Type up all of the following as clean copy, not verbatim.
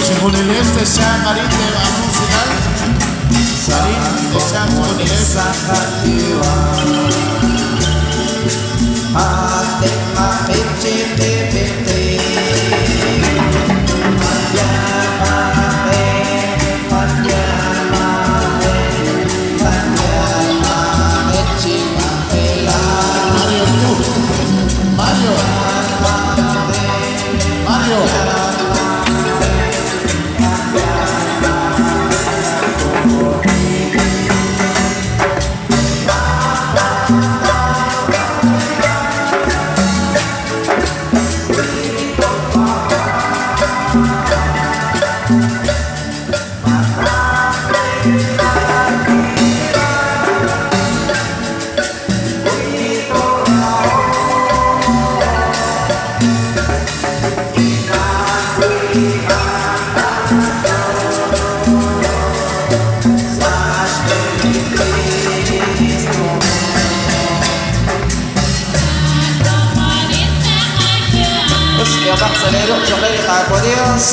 Chijunilex texaaq arin teeb'aanu usilal. Arin texaaq chijunilex. Mario, tú. Mario. Mario. Us k'ehomaq sa' lee ruq' choq' re li Qaawa' Dios,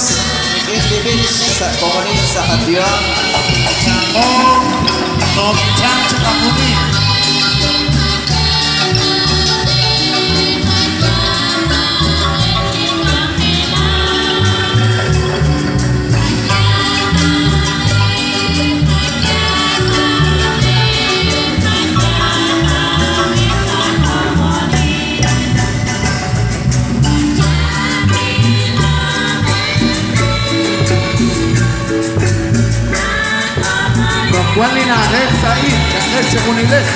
rik'in li b'ich sa' komonil sa' qayu'am. Changó, no chan Juan Linares ahí, Changés Chejuniles.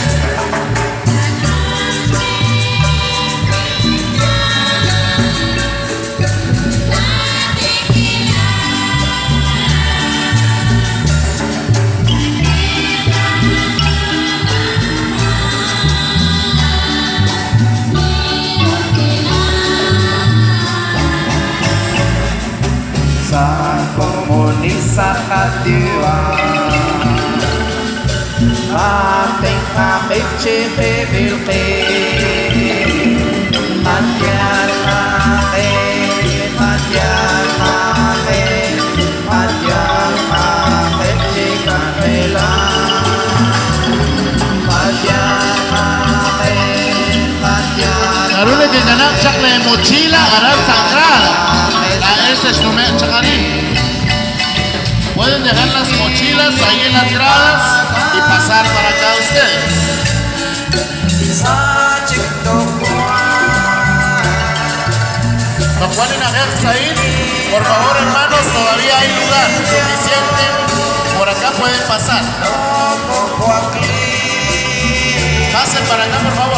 Sa komonil sa qayu'am. Narune que ganar chakle mochila, ganar sagrada. La S Chakarín. Pueden dejar las mochilas ahí en las gradas y pasar para acá ustedes. Don Juan Said, por favor hermanos, todavía hay lugar suficiente. Por acá pueden pasar. Pasen para acá, por favor.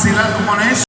usilal komonex.